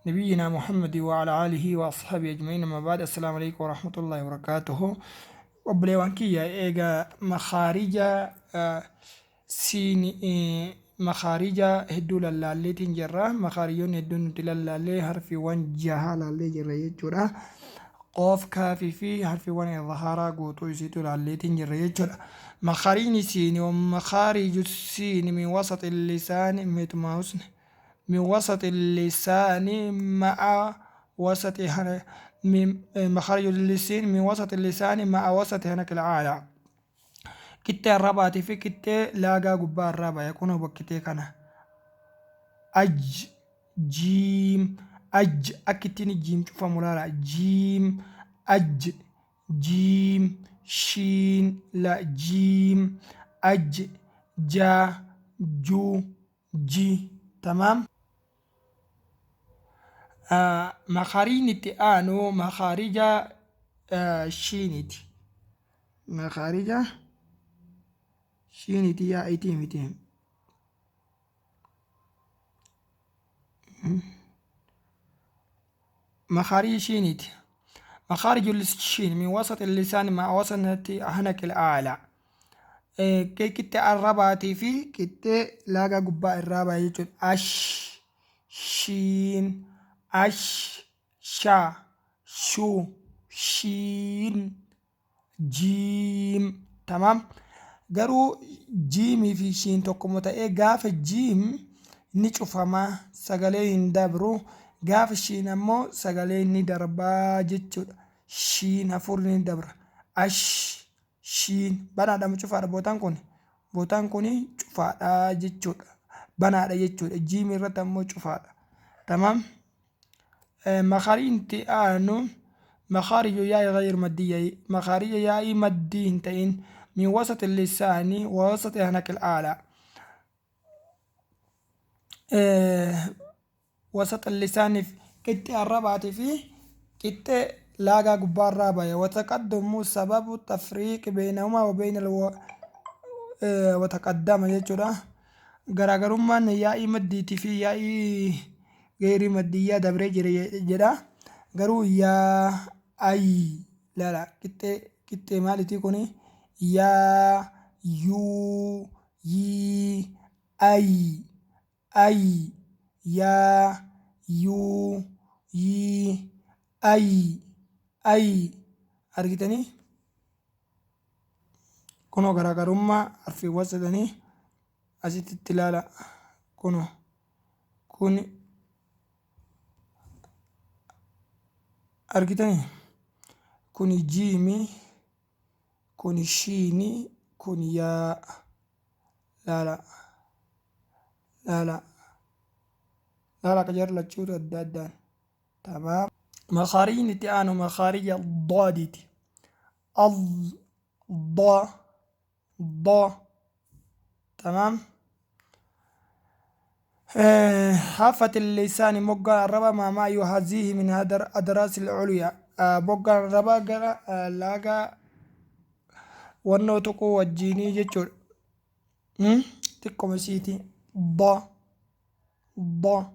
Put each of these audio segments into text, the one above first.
نبينا محمد وعلى آله وأصحابه أجمعين، أما بعد، السلام عليكم ورحمة الله وبركاته. Obboleewwan kiyya, eega makaarija siin makaarija hedduu lallaalleetiin jirra. Makaarijoonni hedduun nuti lallaallee harfiiwwan jaha laallee jirra jechuudha. Qoof, kaafii fi harfiiwwan izhaaraa guutuu isiitu laalleetiin jirra jechuudha. Makaarijni siini, makaariju siini min wasaxi lisaani meetumaa husne min wasaxi lisaani ma'a wasaxi من مخارج اللسان من وسط اللسان مع وسط هنك العالى، qixxee arrabaatii fi qixxee laagaa gubbaa arrabaa yakunu bakkitee kana aj, jiim, aj. Akka ittiin jiim cufamu laala. Jiim, aj, jiim, shiin, la, jiim, aj, jaa, juu, ji. Tamaam. Makaarijni itti aanu makaarija shiiniiti. Makaarija shiiniiti, yaa'iitii miti. مخارج شينيت، مخارج الشين من وسط اللسان مع وسط حنك الأعلى، qixxee arrabaatii fi qixxee laagaa gubbaa irraa jechuudha. Ash, shiin, ash, sha, shu, shiin, jiim. Tamaam. Garuu jiimii fi shiin tokkuma ta'ee gaafa jiim ni cufamaa, sagalee hin dabru. Gaafa shiin ammoo sagalee ni darbaa jechuudha. Shiin hafuurri ni dabra. Ash, shiin banaadha moo cufaadha bootaan kun? Bootaan kun cufaadha jechuudha. Banaadha jechuudha. Jiimii irratti ammoo cufaadha. Tamaam. Makaarijni itti aanu makaariju yaa'ii غير maddiyya, makaarija yaa'ii maddii hin ta'in, min wasati lisaani wa wasati hanaq al-a'laa. Wasata lisaaniif qixxee arrabaatii fi qixxee laagaa gubbaarraa bahe. Wataqaddamu sababu tafriiqi beeynahumaa wa beeyna wataqaddama jechuudha. Garaagarummaan yaa'ii maddiitii fi yaa'ii gayrii maddiyyaa dabree jira jedha. Garuu yaa ay laala, qixxee qixxee maalitii kuni? Yaa, yuu, yii, ay, ay, yaa, yuu, yii, ay, ay. Argitanii, kunoo garaagarummaa harfiiwwan sadanii asitti itti ilaala. Kunoo kun argitanii, kuni jiimi, kuni shiini, kun yaa. Laala, laala, laala, akka jarri lachuutu adda addaan. Tamaam. Makaarijni itti aanu makaarija daadiiti. Ad, da, da. Tamaam. حافة اللسان moggaan arraba ما يحاذيه من أضراس العليا، moggaan arraba gara laagaa wannoo tokko wajjiinii jechuudha. Xiqqoma isiiti. Da, da,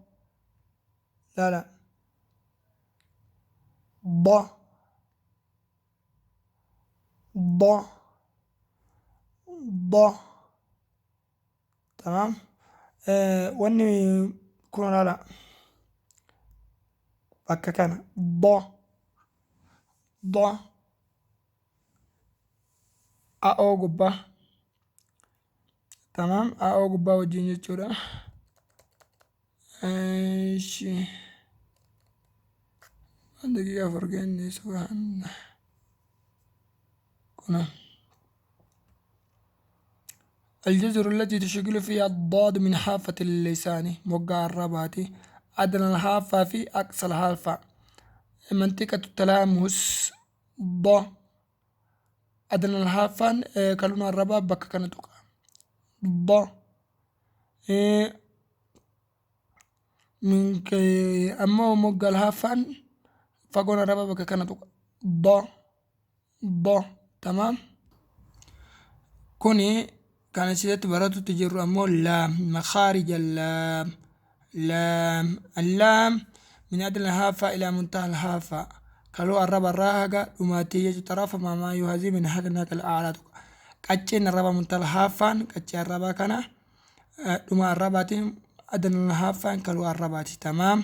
laala, da, da, da. Tamaam. Wanni kun laala, bakka kana da, da, a'oo gubbaa. Tamaam, a'oo gubbaa wajjin jechuudha. Ishi daqiiqa 4 kenne. Subhaanallah. Kuna الجزر التي تشكل فيها الضاد من حافة اللسان، moggaa arrabaati، أدنى الحافة في أقصى الحافة، منطقة التلامس. ض أدنى الحافة kaluun arrabaa bakka kana tuqa. ض من ammoo moggaa alhaaffaan fagoon arrabaa bakka kana tuqa. ض, ض. Tamaam. Kuni kan asirratti baratutti jirru ammoo laam, makaarija laam. Laam, allaam. Min adna haaffaa ilaa muntaha haaffaa. Kaloo arraba irraa haga dhumaatti jechuudha. Xarafa maamaa yuhazii min haqna kal a'laa tuqa. Qacceen arraba muntaha haaffaan qaccee arrabaa kana dhuma arrabaatiin adna haaffaan kaloo arrabaati. Tamaam.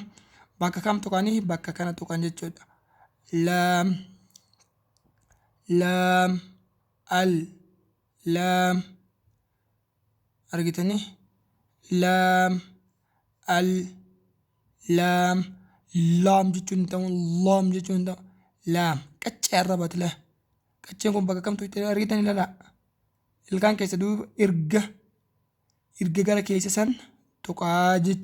Bakka kam tuqanii? Bakka kana tuqan jechuudha. Laam, laam, al, laam. Argitanii? Laam, al, laam, laam jechuun hin ta'u, laam jechuun hin ta'u. Laam qaccee arrabaati laa. Qacceen kun bakka kamtu itti argitanii lalaa. Ilkaan keessa duuba erga erga gara keessa san tuqaa jechuudha.